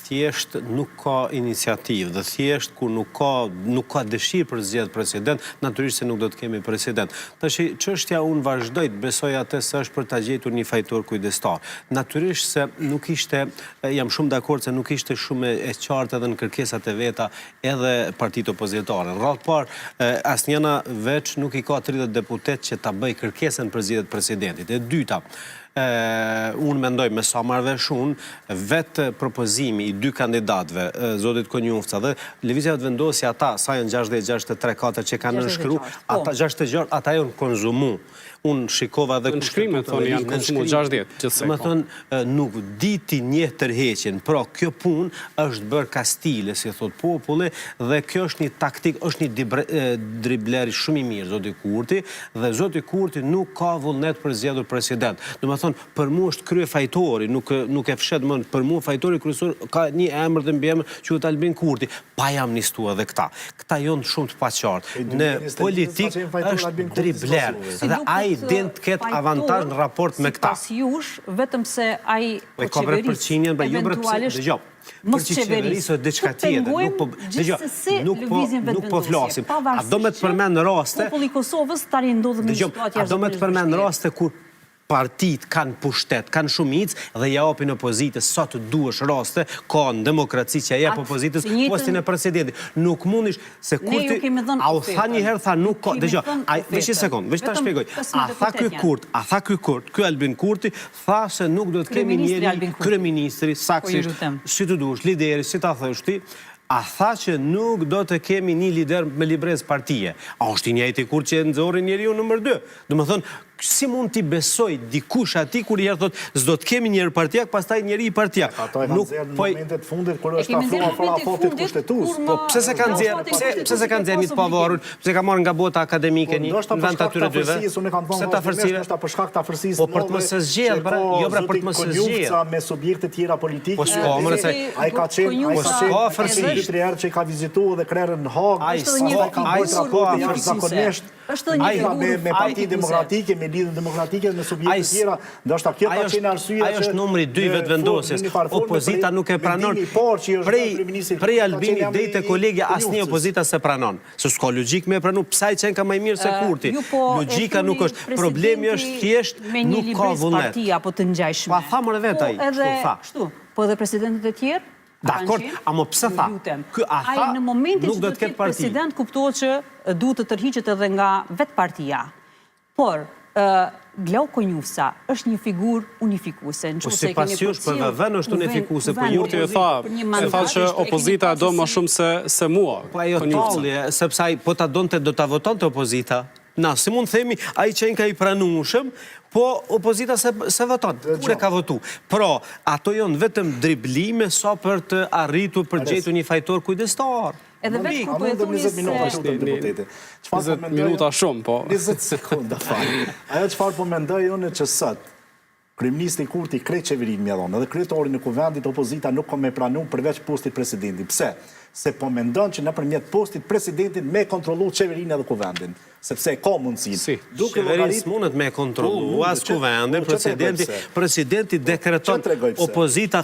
Thjesht nuk ka iniciativë dhe thjesht kur nuk ka nuk ka dëshirë për të zgjedhë president, natyrisht se nuk do të kemi president. Tashi çështja unë vazhdoj të besoj atë se është për ta gjetur një fajtor kujdestar. Natyrisht se nuk ishte, jam shumë dakord se nuk ishte shumë e qartë edhe në kërkesat e veta edhe partitë opozitare. Në radhë të parë, asnjëna veç nuk i ka 30 deputetë që ta bëjë kërkesën për zgjedhje të presidentit. E dyta, Unë mendoj, me sa marr vesh unë, vetë propozimi i dy kandidatëve, zotit Konjufca dhe Lëvizja Vetëvendosje, ata, sa janë 60, 63, 4 që kanë nënshkru, po. ata 66, ata janë konsumu. Unë shikova edhe Nënshkrimet, thoni, janë konsumu 60, gjithsej. Po. Domethënë, nuk di t'i njeh tërheqjen, pra kjo punë është bërë kastile, si thotë populli, dhe kjo është një taktikë, është një dribler shumë i mirë, zoti Kurti, Dhe zoti Kurti nuk ka vullnet për zgjedhur president. Domethënë, për mua është kryefajtori, nuk nuk e fsheh më, për mua fajtori kryesor ka një emër dhe mbiemër, quhet Albin Kurti, pa i amnistu edhe këta. Këta janë shumë të paqartë. Në politikë është dribler dhe ai din të ketë avantazh në raport me këta. Sipas jush, vetëm se ai po qeveris, jo eventualisht Mos qeverisë është diçka tjetër, nuk po dëgjo, nuk po nuk po flasim. A do me të përmend raste? Populli i Kosovës tani ndodhet në një situatë jashtëzakonisht. A do me të përmend raste kur partitë kanë pushtet, kanë shumicë dhe ia japin opozitës sa të duash raste, ka në demokraci që ia jep opozitës postin e presidentit. Nuk mundesh se Kurti a u tha një herë tha nuk ka, dëgjo, ai veç një sekondë, veç ta shpjegoj. A tha ky Kurt, a tha ky Kurt, ky Albin Kurti Tha se nuk do të kemi njeri, kryeministri, saktësisht, si të duash, lideri, si ta thosh ti, a tha që nuk do të kemi një lider me librezë partie. A është i njëjti Kurti që e nxori njeriun numër dy? Domethënë, si mund t'i besojë dikush atij kur një herë thotë s'do të kemi njeri partiak, pastaj njeri partiak. Ato e kanë nxjerrë në momentet e fundit kur është afruar para afatit kushtetues. Po pse s'e kanë nxjerrë, pse pse s'e kanë nxjerrë një të pavarur, Pse ka marrë nga bota akademike po, një në vend të atyre dyve? Pse të afërsisë? Ndoshta për shkak të afërsisë Po për të mos e zgjedh, bre, jo bre për të mos e zgjedh. me subjekte tjera politike. Po s'ka më se ai ka qenë, ai po ka qenë afërsi dy tre herë që i ka vizituar dhe krerën në Hagë. Ai s'ka ai s'ka jashtëzakonisht. Është edhe një figurë me me Partinë Demokratike, me Lidhjen Demokratike dhe me subjekte tjera, ndoshta kjo ka qenë arsyeja që ai është numri 2 i Vetëvendosjes. Opozita nuk e pranon. Prej prej Albinit deri te kolegja asnjë opozita s'e pranon. Se s'ka logjikë me e pranu, pse ai qenka ma i mirë se Kurti? Po Logjika nuk është, problemi është thjesht nuk ka vullnet. Apo të ngjashme. Po tha more vetë ai, po kështu tha. Kështu, po edhe presidentët e tjerë? Dakord, ama pse tha? Ky a tha, nuk do të ketë parti. President kuptohet që duhet të tërhiqet edhe nga vetë partia. Por, Glauk Konjufca është një figurë unifikuese. Në po qoftë se e keni përcjellë... Po sipas jush, për VV-në është unifikuese, po Kurti e tha, e tha që opozita e do më shumë se, se mua. Po ajo tallje, sepse ai po ta donte do ta votonte opozita. Na, si mund themi, ai qenka i pranueshëm, po opozita s'e, s'e voton. Kur e ka votu? Pra, ato janë vetëm driblime sa për të arritur për të gjetur një fajtor kujdestar. Edhe vetë kur po e thoni se... minuta lutem deputeti. Çfarë po mendoj? Minuta shumë, po. 20 sekonda fal. Ajo çfarë po mendoj unë që sot Kryeministri Kurti krejt qeverinë me ia dhonë, edhe kryetarin e Kuvendit opozita nuk ka me pranu përveç postit presidentit. Pse? Se po mendon që nëpërmjet postit presidentit me kontrollu qeverinë edhe Kuvendin. Sepse e ka mundësinë. Si? Duke Qeverinë s'mundet me e kontrollu, po, as kuvendin, po, presidenti, presidenti dekreton, opozita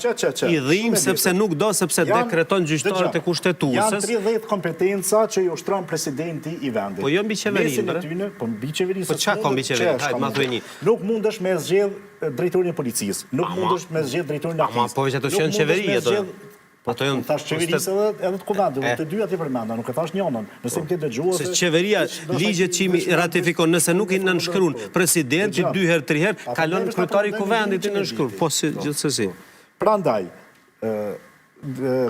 i dhimë sepse nuk do, sepse dekreton gjyqtarët e kushtetueses. Janë 30 kompetenca që i ushtron presidenti i vendit. Po jo mbi qeverinë, bre. Tyne, po mbi qeverinë. Po ça ka mbi qeverinë? Hajt, ma thuaj një. Nuk mundesh me zgjedh drejtorin e policisë, nuk mundesh me zgjedh drejtorin e AKI-së. Ama po veç ato që janë qeveri, ato. Po ato janë thash qeverisë edhe edhe të kuvendit, unë të dyja t'i përmenda, nuk e thash njënën. Nëse më ke dëgjuar se qeveria ligjet që i ratifikon, nëse nuk i nënshkruan presidenti dy herë, tri herë, kalon kryetari i kuvendit i nënshkruan. Po si po. gjithsesi. Prandaj,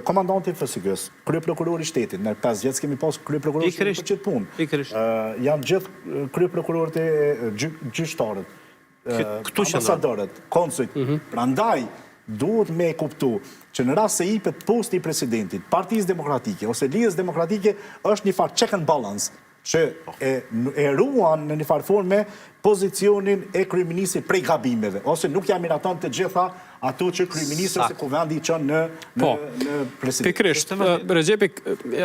komandanti i FSK-së, kryeprokurori i shtetit, në 5 vjet s'kemi pas kryeprokuror për qët punë. Pikërisht. Janë gjithë kryeprokurorët e gjyqtarët. Këtu që ambasadorët, konsujt. Mhm. Prandaj duhet me e kuptu që në rast se ipet posti i presidentit, Partisë Demokratike ose Lidhjes Demokratike është një farë check and balance që e, e ruan në një farë forme pozicionin e kryeministrit prej gabimeve ose nuk ja miraton të gjitha ato që kryeministri ose kuvendi i çon në në po, në president. Pikërisht, Rexhepi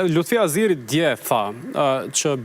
Lutfi Haziri dje tha që.